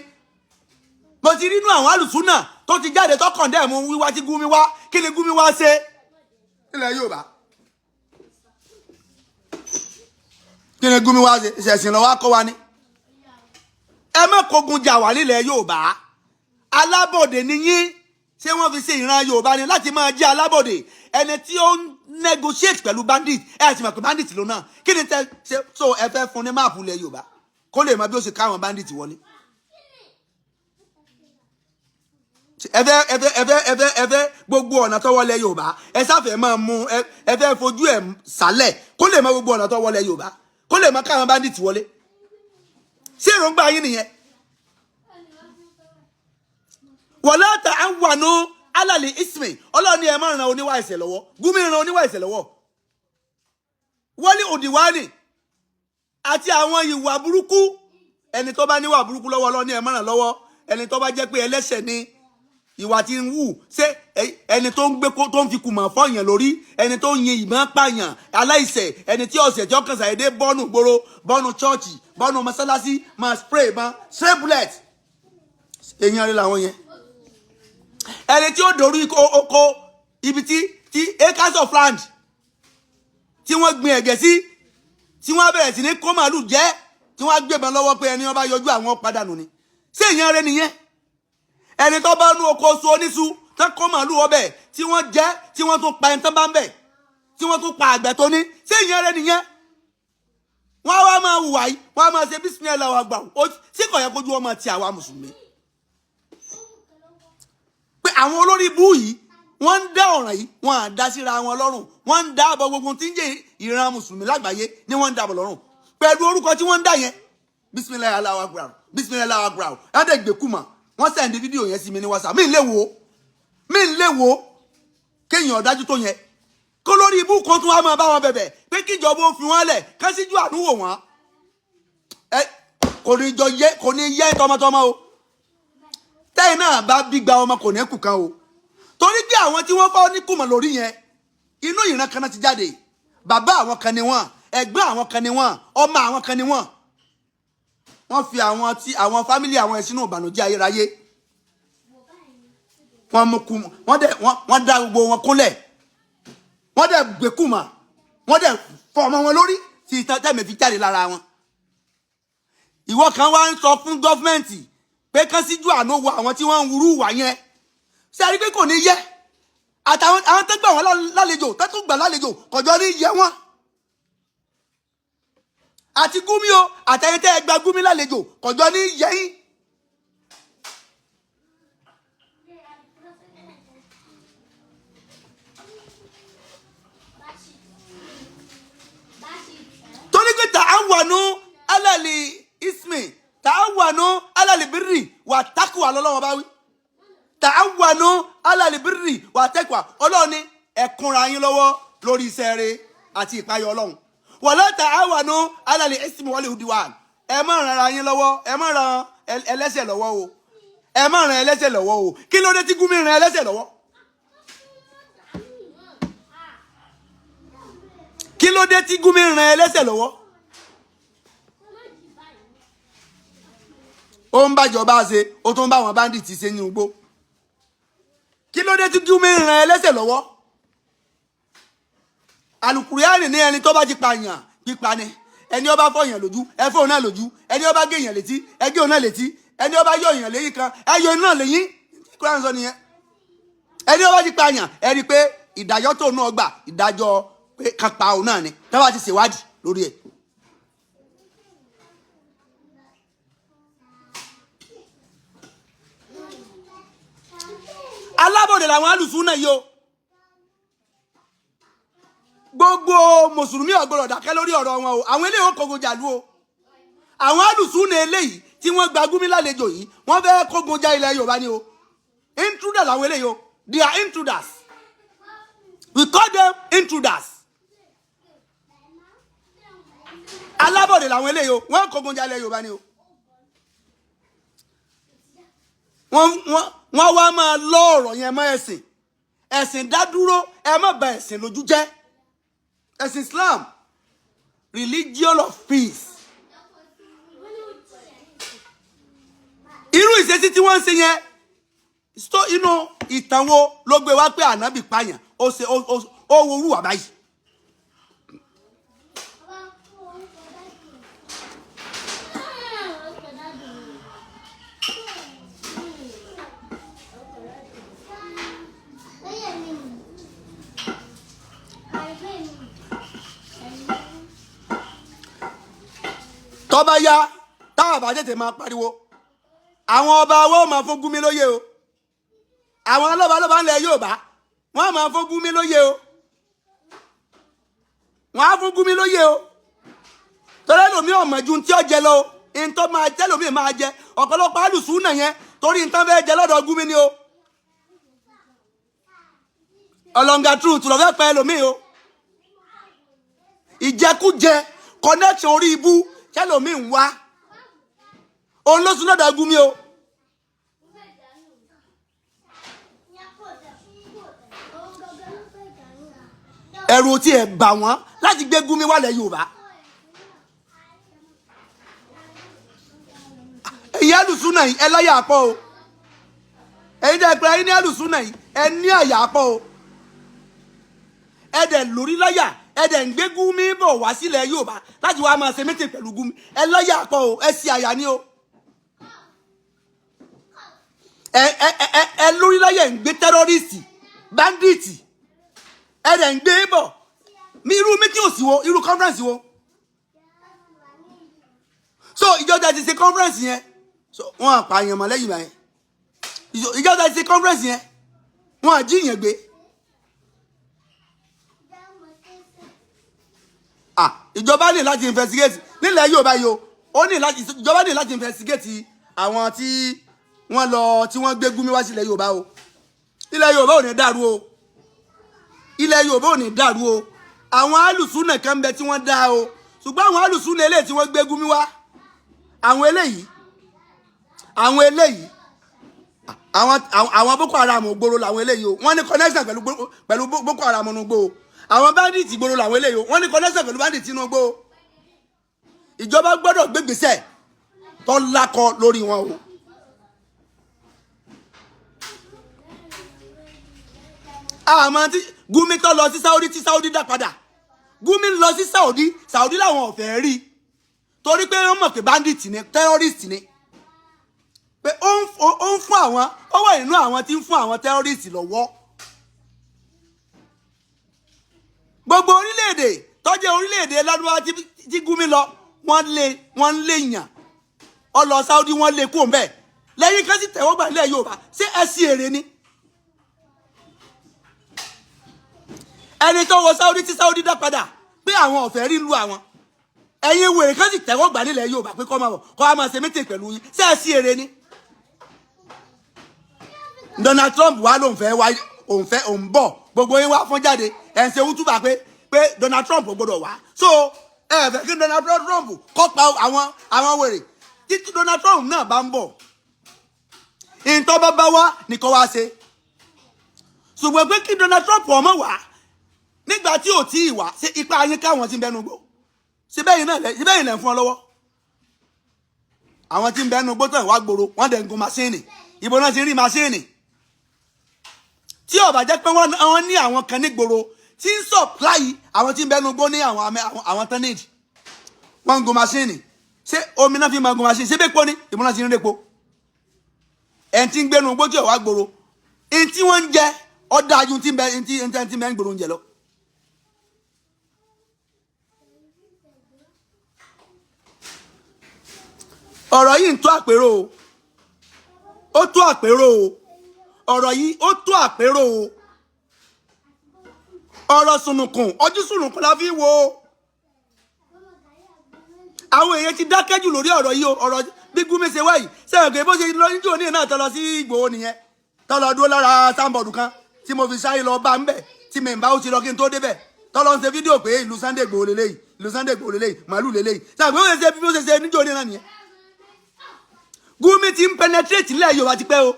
Mo ti rí inú àwọn alùsùnà tó ti jáde tó condemn wíwá tí Gumi wá. Kí ni Gumi wá ṣe nílẹ̀ Yorùbá? Kí ni Gumi wá ṣe? Ìṣẹ̀sìn lọ́wọ́ kọ́ wa ni. Ẹ má kógun jà wá nílẹ̀ Yorùbá. Alábọ̀dé ni yín. Ṣé wọ́n fi ṣe ìran Yorùbá ni láti máa jẹ́ alábọ̀dé, ẹni tí ó ń negotiate pẹ̀lú bandit? Ẹ ti mọ̀ pé bandit ló náà. Kí ni tẹ ṣe? So ẹ fẹ́ fún ní map ilẹ̀ Yorùbá kó lè mọ bí ó ṣe káwọn bandit wọlé? Ẹ fẹ́ gbogbo ọ̀nà tó wọlé Yorùbá, ẹ sáfẹ́ máa mú. Ẹ fẹ́ fojú ẹ̀ sálẹ̀ kó lè mọ gbogbo ọ̀nà tó wọlé Yorùbá, kó lè mọ káwọn bandit wọlé. Ṣé èròǹgbà yín nìyẹn? Wala ta'awanu alal ismi. Ọlọ́run ní ẹ má ran oníwà ẹ̀ṣẹ̀ lọ́wọ́. Gumi ran oníwà ẹ̀ṣẹ̀ lọ́wọ́. Wọ́lé òdìwánì àti àwọn ìwà burúkú. Ẹni tó bá níwà burúkú lọ́wọ́, Ọlọ́run ní ẹ má ràn lọ́wọ́. Ẹni tó bá jẹ́ pé ẹlẹ́ṣẹ̀ ni ìwà tí ń wù, ṣé ẹni tó ń gbé tó ń fi kùmọ̀ fọ́yàn lórí, ẹni tó ń yin ìbọn pààyàn aláìṣẹ̀, ẹni tí ọ̀sẹ̀ tí ọkàn ṣàyẹ̀dẹ̀ bọ́nù gbòòrò, bọ́nù chọ́ọ̀chì, bọ́nù mọ́sálásí, máa spray ìbọn, spray bullet, Èèyàn rí làwọn yẹn. Ẹni tí ó dorí oko ibi tí acres of land tí wọ́n gbin ẹ̀gẹ́ sí, tí wọ́n bẹ̀rẹ̀ sí ní kó màálù jẹ́, tí wọ́n á gbébọn lọ́wọ́ pé ẹni wọ́n bá yọjú àwọn padànù ni. Ṣé èèyàn rẹ nìyẹn? Ẹni tó bá nú oko oṣù oníṣu tó kó màálù ọbẹ̀ tí wọ́n jẹ́, tí wọ́n tún pa ẹni tó bá ń bẹ̀, tí wọ́n tún pa àgbẹ̀ tó ní, ṣé èèyàn rẹ nìyẹn? Wọ́n wá máa hùwà yìí, wọ́n á máa ṣe bísímílà wà gbà ó sí. Kò yẹ kójú ọmọ ti àwa mùsùlùmí pé àwọn olórí ibú yìí, wọ́n ń dá ọ̀ràn yìí, wọ́n á dá síra wọn lọ́rùn. Wọ́n ń dáàbò gbogbo tí ń jẹ́ ìran mùsùlùmí lágbàáyé ni wọ́n ń dáàbò lọ́rùn pẹ̀lú orúkọ tí wọ́n ń dá yẹn, bisimilayi Allahu akbar, bisimilayi Allahu akbar. Ẹ̀ gbẹ̀kúmà wọ́n send fídíò yẹn sí mi ní WhatsApp. Mi ń lè wò, mi ń lè wò. Kéèyàn ọ̀dájú tó yẹn, kó lórí ibú kan tún wá máa bá wọn bẹ̀bẹ̀ pé kíjọba ó fi wọ́n lẹ̀, ká síjú àánú wò wọ́n. Ẹ kò ní jọ yẹ, kò ní yẹ tọmọtọmọ o. Tẹ́yìn náà bá bí gba ọmọ, kò ní kù kan o, torí pé àwọn tí wọ́n fọ́ ní kùmọ̀ lórí yẹn, inú ìran kan náà ti jáde. Bàbá àwọn kan ni wọ́n, ẹ̀gbọ́n àwọn kan ni wọ́n, ọmọ àwọn kan ni wọ́n. Wọ́n fi àwọn tí àwọn family àwọn ẹ̀ sínú ìbànújẹ́ ayérayé. Wọ́n mú kú, wọ́n dẹ̀ wọ́n dá gbogbo wọn kúnlẹ̀, wọ́n dẹ̀ gbé kùmà, wọ́n dẹ̀ fọ́ ọmọ wọn lórí tí ìtàn tẹ̀mí fi jáde lára wọn. Ìwọ kan wá ń sọ fún government pé kán síjú àánú wo àwọn tí wọ́n ń wúrú wà yẹn. Ṣé a rí pé kò ní yẹ àtàwọn àwọn tó gbà wọ́n lálejò, tó tún gbà lálejò, kọjọ́ ní yẹ wọ́n àti Gúmi o, àtẹ̀yìn tẹ́ ẹ gba Gúmi lálejò, kọjọ́ ní yẹ yín. Torí pé ta'awanu alali ismi, ta'awanu alali birri wà takuwa lọ́lọ́wọ́ bá wí. Ta'awanu alali birri wà taqwa. Ọlọ́run ní ẹ kúnra yín lọ́wọ́ lórí iṣẹ́ rere àti ìpayọ̀ Ọlọ́run. Wala ta'awanu alali ismi wal udwan. Ẹ má ran ara yín lọ́wọ́, ẹ má ran ẹlẹ́ṣẹ̀ lọ́wọ́ o, ẹ má ran ẹlẹ́ṣẹ̀ lọ́wọ́ o. Kí ló dé tí Gúmi ran ẹlẹ́ṣẹ̀ lọ́wọ́? Kí ló dé tí Gúmi ran ẹlẹ́ṣẹ̀ lọ́wọ́? Ó ń bàjọba ṣe, ó tún bá àwọn bandit ṣe ní igbó. Kí ló dé tí Gúmi ran ẹlẹ́ṣẹ̀ lọ́wọ́? Alukuriani ní ẹni tó bá ti pààyàn, pípa ni. Ẹni ó bá fọyàn lójú, ẹ fọ́ òun náà lójú. Ẹni ó bá gé èèyàn létí, ẹ gé òun náà létí. Ẹni ó bá yọ èèyàn léyìn kan, ẹ yọ òun náà léyìn. Kúránì sọ nìyẹn. Ẹni ó bá ti pààyàn, ẹ rí i pé ìdájọ́ tó náà gbà, ìdájọ́ pé kan pa òun náà ni, tá bá ti ṣèwádìí lórí ẹ̀. Alábọ̀dé làwọn alùsùn náà yìí o. Gbogbo mùsùlùmí ò gbọdọ̀ dákẹ́ lórí ọ̀rọ̀ wọn o. Àwọn eléyìí ó kógun jàlú o. Àwọn alùsùn náà eléyìí tí wọ́n gba Gúmi lálejò yìí, wọ́n fẹ́ kógun já ilẹ̀ Yorùbá ni o. Intruder làwọn eléyìí o. They are intruders. We call them intruders. Alábọ̀dé làwọn eléyìí o. Wọ́n kógun já ilẹ̀ Yorùbá ni o. Wọ́n wá máa lọ ọ̀rọ̀ yẹn mọ́ ẹ̀sìn. Ẹ̀sìn dá dúró, ẹ má bà ẹ̀sìn lójú jẹ́. Ẹ̀sìn Islam, religion of peace. Irú ìṣesí tí wọ́n ń ṣe yẹn so, inú ìtàn wo ló gbé wá pé ànábì pààyàn, ó ṣe ó wo orú wà báyìí? Tó bá yá, táwọn bá tètè máa pariwo, àwọn ọba wo máa fún Gúmi lóye o. Àwọn lọ́balọ́ba ńlẹ̀ Yorùbá, wọ́n máa fún Gúmi lóye o. Wọ́n á fún Gúmi lóye o, torí ẹlòmíì ọmọ ju tí ó jẹ lọ o. Ntọ́ máa jẹ́ lòmíì máa jẹ ọ̀pọ̀lọpọ̀ alùsùn náà yẹn, torí ntọ́ fẹ́ jẹ lọ́dọ̀ Gúmi ni o. Ọlọ́ngà truth lọ́fẹ́ pẹ́ ẹlòmíì o. Ìjẹkújẹ, connection orí ibú tẹlòmíì ń wá, òun ló sún lọ́dọ̀ Gúmi o. Ẹ̀rù tí ẹ̀ bà wọ́n láti gbé Gúmi wálẹ̀ Yorùbá. Ìyá alùsùn náà, ẹ láyà pọ̀ o. Ẹ̀yin tẹ́ pé ẹ̀yin ní alùsùnà yìí, ẹ ní àyà pọ̀ o, ẹ dẹ̀ lórí láyà, ẹ dẹ̀ ń gbé Gumi bọ̀ wá sílẹ̀ Yorùbá láti wá máa ṣe meeting pẹ̀lú Gumi. Ẹ láyà pọ̀ o, ẹ sì àyà ni o. Ẹ lórí láyà, ń gbé terrorist, bandit, ẹ dẹ̀ ń gbé bọ̀. Mi irú meeting òsì wo, irú conference wo? So ìjọba ti ṣe conference yẹn, so wọn àpààyàn mọ́ lẹ́yìn báyẹn. Ìjọba ti ṣe conference yẹn, wọn àjíyàn gbé. Ah, ìjọba ní láti investigate nílẹ̀ Yorùbá yìí o. Ó ní láti, ìjọba ní láti investigate àwọn tí wọ́n lọ, tí wọ́n gbé Gumi wá sílẹ̀ Yorùbá o. Ilẹ̀ Yorùbá ò ní dàrú o, ilẹ̀ Yorùbá ò ní dàrú o. Àwọn alùsùnà kan bẹ tí wọ́n dá o, ṣùgbọ́n àwọn alùsùnà eléyìí tí wọ́n gbé Gumi wá, àwọn eléyìí, àwọn Boko Haram gbòòrò làwọn eléyìí o. Wọ́n ní connection pẹ̀lú Boko Haram nínú gbò o. Àwọn bandit gbòòrò làwọn eléyìí o. Wọ́n ní connection pẹ̀lú bandit nínú gbò o. Ìjọba gbọ́dọ̀ gbégbèsè tó lákọ lórí wọn o. Àmọ́ tí Gumi tó lọ sí Saudi, tí Saudi dá padà, Gumi lọ sí Saudi, Saudi làwọn ò fẹ́ rí torí pé wọ́n mọ̀ pé bandit ni, terrorist ni, pé ó ń fún àwọn, ó wà nínú àwọn tí ń fún àwọn terrorist lọ́wọ́. Gbogbo orílẹ̀-èdè tó jẹ́ orílẹ̀-èdè ládùúgbò tí Gumi lọ, wọ́n lé, wọ́n lé yàn. Ó lọ Saudi, wọ́n lé kúrò ńbẹ̀. Lẹ́yìn kan sì tẹ̀wọ́ gbà nílẹ̀ Yorùbá. Ṣé ẹ sí èrè ni? Ẹni tó wọ Saudi tí Saudi dá padà pé àwọn ò fẹ́ rí lu àwọn, ẹ̀yin wèrè kan sì tẹ̀wọ́ gbà nílẹ̀ Yorùbá pé kọ́ máa bọ̀, kọ́ máa ṣe meeting pẹ̀lú yín. Ṣé ẹ sí èrè ni? Donald Trump wá lóun fẹ́ wá, òun fẹ́, òun bọ̀. Gbogbo yín wá fún jáde, ẹ̀ ń ṣe wútúbà pé Donald Trump ò gbọdọ̀ wá. So ẹ fẹ́ kí Donald Trump kó pa àwọn wèrè. Títí Donald Trump náà bá ń bọ̀, ìtọ́ bá bá wá ní kó wá ṣe, ṣùgbọ́n pé kí Donald Trump ọmọ wá nígbà tí ò tí ì wá, ṣe ipa yín káwọn tí ń bẹnu gbó ṣe bẹ́yìn náà ṣe bẹ́yìn lẹ̀ ń fún ọ lọ́wọ́. Àwọn tí ń bẹnu gbó tán wá gbòòrò, wọ́n dẹ̀ ń gun machine. Ìbò náà ti rí machine? Tí ó bá jẹ́ pé wọ́n ní àwọn kan nígboro tí ń supply àwọn tí ń bẹnu gbó ní àwọn tonnage, wọ́n ń gun machine. Ṣé omi náà fi máa gun machine? Ṣé bẹ́ẹ̀ pọ́ ní ìbò náà ti ń répo? Ẹ̀ tí ń gbénu gbó tí ò wá gbòòrò, ẹ̀ tí wọ́n ń jẹ ọ́ dájú tí ń bẹ tí ń bẹ ń gbòòrò ń jẹ lọ. Ọ̀rọ̀ yìí ń tó àpérò o, ó tó àpérò o. Ọ̀rọ̀ yìí, ó tó àpérò o. Ọ̀rọ̀ sùnùkùn, ojú sùnùkùn la fi wo. Àwọn èèyàn ti dákẹ́ jù lórí ọ̀rọ̀ yìí o. Ọ̀rọ̀ bí Gumi ṣe wáyìí, sẹ́yìn pé bó ṣe lọ níjó ní náà tó lọ sí Ìgbòho nìyẹn, tó lọ dúró lára signboard kan tí mo fi sáré lọ bá ń bẹ̀, tí mi ń bá ó ti lọ kí n tó débẹ̀, tó lọ ń ṣe fídíò pé ìlú Sunday Ìgbòho lélẹ́yìí, ìlú Sunday Ìgbòho lélẹ́yìí, màálù lélẹ́yìí. Sẹ́yìn pé bó ṣe ṣe, bí ó ṣe ṣe níjó ní náà nìyẹn. Gumi ti ń penetrate ilẹ̀ Yorùbá ti pẹ́ o.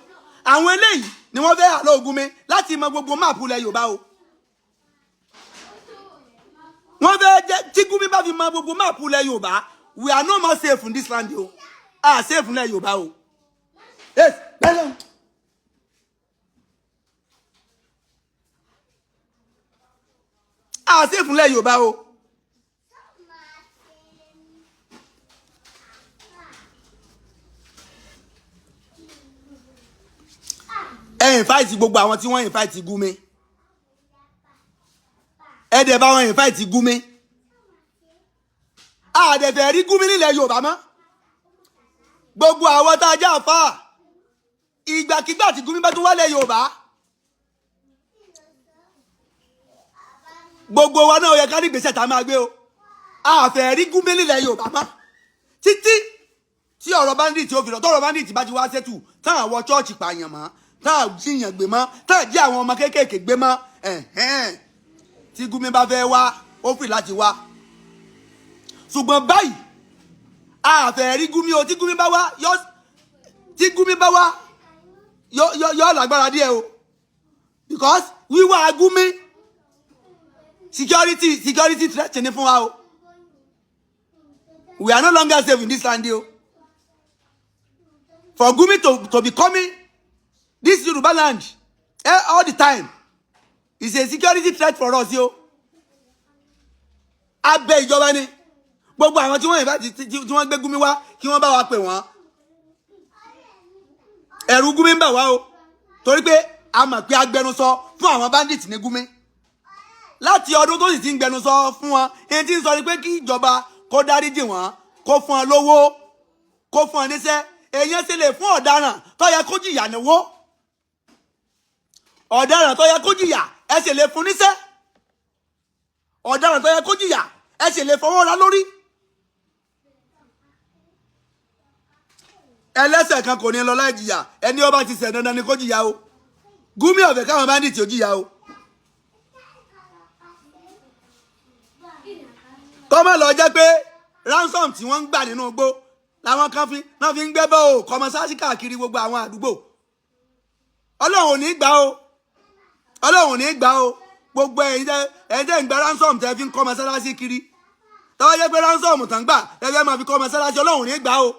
Àwọn eléyìí ni wọ́n fẹ́ àlọ́ Gumi láti mọ gbogbo map ilẹ̀ Yorùbá o. Wọ́n fẹ́ jẹ́ tí Gumi bá fi mọ gbogbo map ilẹ̀ Yorùbá, we are no more safe in this land o. A safe ilẹ̀ Yorùbá o. Yes, bẹ́ẹ̀ lọ. A safe ilẹ̀ Yorùbá o. Ẹ invite gbogbo àwọn tí wọ́n invite Gumi, ẹ dẹ̀ bá wọn invite Gumi. A dẹ̀ fẹ́ rí Gumi nílẹ̀ Yorùbá mọ́. Gbogbo àwọn tá a jẹ́ àfáà, ìgbàkigbà tí Gumi bá tún wálẹ̀ Yorùbá, gbogbo wa náà yẹ ká ní ìgbésẹ̀ tá a máa gbé o. A fẹ́ rí Gumi nílẹ̀ Yorùbá mọ́ títí tí ọ̀rọ̀ bandit ó fi lọ. Tọ́rọ̀ bandit bá ti wá settle, táwọn àwọ̀ church pààyàn mọ́, táà jíyàn gbé mọ́, táà jí àwọn ọmọ kéékèèké gbé mọ́, ẹ̀hẹ́n, tí Gumi bá fẹ́ wá, ó free láti wá. Ṣùgbọ́n báyìí, a fẹ́ rí Gumi o. Tí Gumi bá wá yọ, tí Gumi bá wá yọ yọ yọ lágbára díẹ̀ o, because wíwá Gumi, security threat ni fún wa o. We are no longer safe in this land o. For Gumi to be coming This Yoruba land all the time is a security threat for us yo. Abẹ ìjọba ni gbogbo àwọn tí wọ́n yìnbá tí wọ́n gbé Gumi wá, kí wọ́n bá wa pè wọ́n. Ẹ̀rù Gumi ń bà wá o, torí pé a mọ̀ pé agbẹnusọ fún àwọn bandits ní Gumi. Láti ọdún tó sì ti ń gbẹnusọ fún wọn, èyí tí ń sọ ni pé kí ìjọba kó dáríjì wọ́n, kó fún wọn lówó, kó fún wọn níṣẹ́. Èèyàn ṣe lè fún ọ̀daràn tó yẹ kó jìyà níwó? Ọ̀daràn tó yẹ kó jìyà, ẹ sì lè fún níṣẹ́? Ọ̀daràn tó yẹ kó jìyà, ẹ sì lè fọwọ́ ra lórí? Ẹlẹ́ṣẹ̀ kan kò ní lọ láì jìyà. Ẹni ó bá ti ṣẹ̀, dandan ni kó jìyà o. Gumi ò fẹ́ káwọn bandits ó jìyà o. Kọ́mọ̀ lọ jẹ́ pé ransom tí wọ́n ń gbà nínú igbó làwọn kan fi náà fi ń gbẹ́ bọ́ o kọ́mọsáàsì káàkiri gbogbo àwọn àdúgbò. Ọlọ́run ò ní gbà o, Ọlọ́run ò ní gbà o. Gbogbo ẹ̀yin tẹ́ ń gba ransom tẹ́ fi ń kọ́ mọ́sálásí kiri, tọ́wọ́ jẹ́ pé ransom tán gbà ẹ fẹ́ máa fi kọ́ mọ́sálásí, Ọlọ́run ò ní gbà o.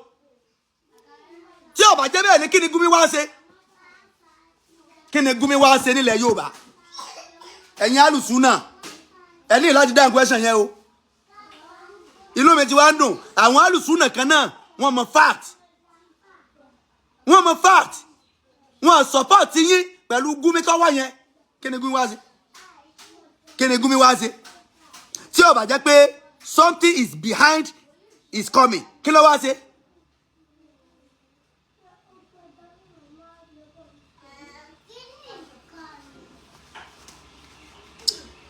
Tí ó bá jẹ́ bẹ́ẹ̀ ni, kí ni Gumi wá ṣe? Kí ni Gumi wá ṣe nílẹ̀ Yorùbá? Ẹ̀yin alùsùn náà, ẹ ní láti dáhùn question yẹn o. Inú mi ti wá ń dùn, àwọn alùsùn náà kan náà, wọ́n mọ fact, wọ́n mọ fact, wọ́n support yín pẹ̀lú Gumi tó wá yẹn. Kí ni Gumi wá ṣe? Kí ni Gumi wá ṣe? Tí ó bá jẹ́ pé something is behind is coming, kí ló wá ṣe?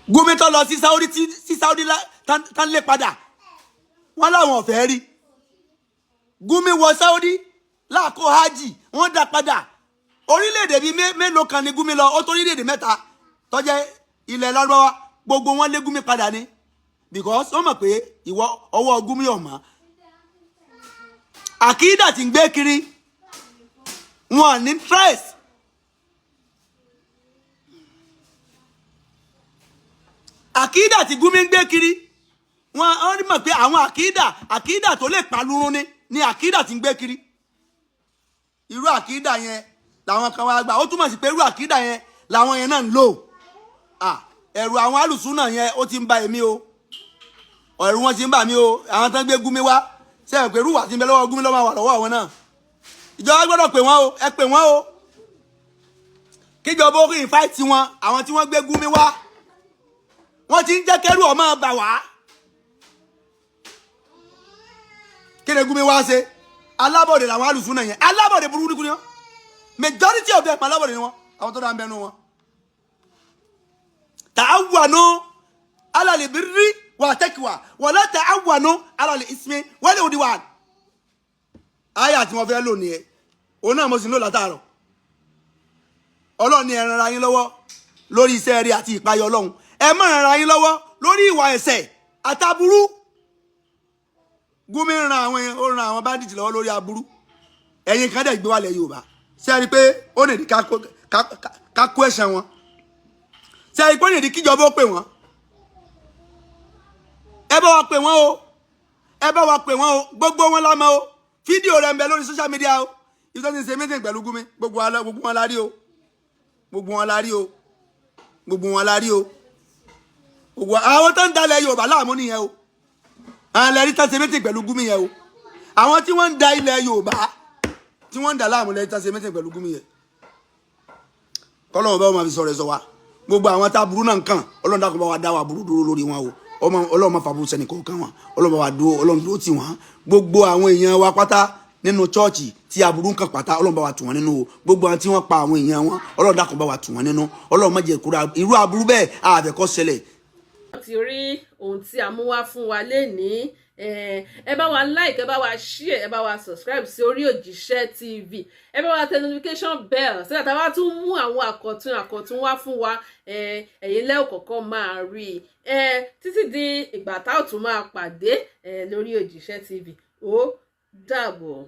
Gumi tó lọ sí Saudi, tí Saudi tán lé padà, wọ́n láwọn ò fẹ́ rí Gumi. Wọ Saudi láàkó hajj, wọ́n dá padà. Orílẹ̀-èdè bíi mélòó kan ni Gumi lọ, ó tó orílẹ̀-èdè mẹ́ta tó jẹ́ ilẹ̀ Lárúbáwá, gbogbo wọn lé Gumi padà ni, because wọ́n mọ̀ pé ìwọ ọwọ́ Gumi ọ̀mọ́ àkídà tí ń gbé kiri, wọn ní interest. Àkídà tí Gumi ń gbé kiri, wọn rí mọ̀ pé àwọn àkídà tó lè palúrun ni àkídà tí ń gbé kiri. Irú àkídà yẹn làwọn kan wá gbà. Ó túmọ̀ sí pé irú àkídà yẹn làwọn yẹn náà ń lò. Ẹ̀rù àwọn alùsùnà yẹn, ó ti ń ba èmi o. Ẹ̀rù wọn ti ń bà mí o. Àwọn tán gbé Gumi wá ṣe é pé irú wà tí ń bẹ lọ́wọ́ Gumi ló máa wà lọ́wọ́ àwọn náà. Ìjọba gbọ́dọ̀ pè wọ́n o, ẹ pè wọ́n o, kíjọba ó invite wọn. Àwọn tí wọ́n gbé Gumi wá, wọ́n ti ń jẹ́ kẹ́rù ó máa bà wá. Kí ni Gumi wá ṣe? Alábọ̀dé làwọn alùsùn náà yẹn, alábọ̀dé burúkú ni wọ́n. Majority of them, alábọ̀dé ni wọ́n. Àwọn tó dá ń bẹnu wọn. Ta'awwanu ala al-birri wa taqwa wala ta'awwanu ala al-ismi wal udwan. Àyà tí wọ́n fẹ́ lò nìyẹn, òun náà mo sì ń lò látàárọ̀. Ọlọ́run ní ẹ ràn ara yín lọ́wọ́ lórí iṣẹ́ rí àti ìpayọ̀ Ọlọ́run, ẹ má ràn ara yín lọ́wọ́ lórí ìwà ẹ̀ṣẹ̀ àtàbúrú. Gumi ran àwọn yẹn, ó ran àwọn bandit lọ́wọ́ lórí aburú. Ẹ̀yin kan dẹ̀ gbé wálẹ̀ Yorùbá. Ṣé ẹ rí i pé ó lè di ká kó ẹ̀ṣẹ̀ wọn? Ṣé ẹ rí i pé ó lè di kíjọba ó pè wọ́n? Ẹ bá wa pè wọ́n o, ẹ bá wa pè wọ́n o. Gbogbo wọn la mọ̀ o. Fídíò rẹ̀ ń bẹ lórí social media o. Ibi tó ti ń ṣe meeting pẹ̀lú Gumi, gbogbo wọn la rí o, gbogbo wọn la rí o, gbogbo wọn la rí o. Gbogbo àwọn tó ń dalẹ̀ Yorùbá láàmú nìyẹn o. Àwọn ẹlẹ́rìí tó ń ṣe meeting pẹ̀lú Gumi yẹn o. Àwọn tí wọ́n ń da ilẹ̀ Yorùbá, tí wọ́n ń dà láàmú lẹ́yìn tó ń ṣe meeting pẹ̀lú Gumi yẹn. Kọ́lọ́wọ́n bá wọn máa fi sọ̀rọ̀ ẹ̀ sọ wa. Gbogbo àwọn tá a burú náà kàn, Ọlọ́run dákun bá wa dá wa burú dúró lórí wọn o. Ọlọ́run má fa burú sẹ́ni kọ̀ọ̀kan wọn. Ọlọ́run bá wa dúró, Ọlọ́run dúró tì wọ́n. Gbogbo àwọn èèyàn wa pátá nínú chọ́ọ̀chì tí aburú ń kàn pátá, Ọlọ́run bá wa tù wọ́n nínú o. Gbogbo àwọn tí wọ́n pa àwọn èèyàn wọn, Ọlọ́run dákun bá wa tù wọ́n nínú. Ọlọ́run má jẹ́ kúrò irú aburú bẹ́ẹ̀ àfẹ́ kó ṣẹlẹ̀. Ti rí ohun tí a mú wá fún wa lénìí. Ẹ bá wa like, ẹ bá wa share, ẹ bá wa subscribe sí orí Òjíṣẹ́ TV. Ẹ bá wa tẹ notification bell sígbà tá a bá tún mú àwọn àkọ̀tun wá fún wa, ẹ̀yin lẹ́ẹ̀ kọ̀ọ̀kan máa rí i. Títí di ìgbà tá ò tún máa pàdé lórí Òjíṣẹ́ TV, ó dàbọ̀.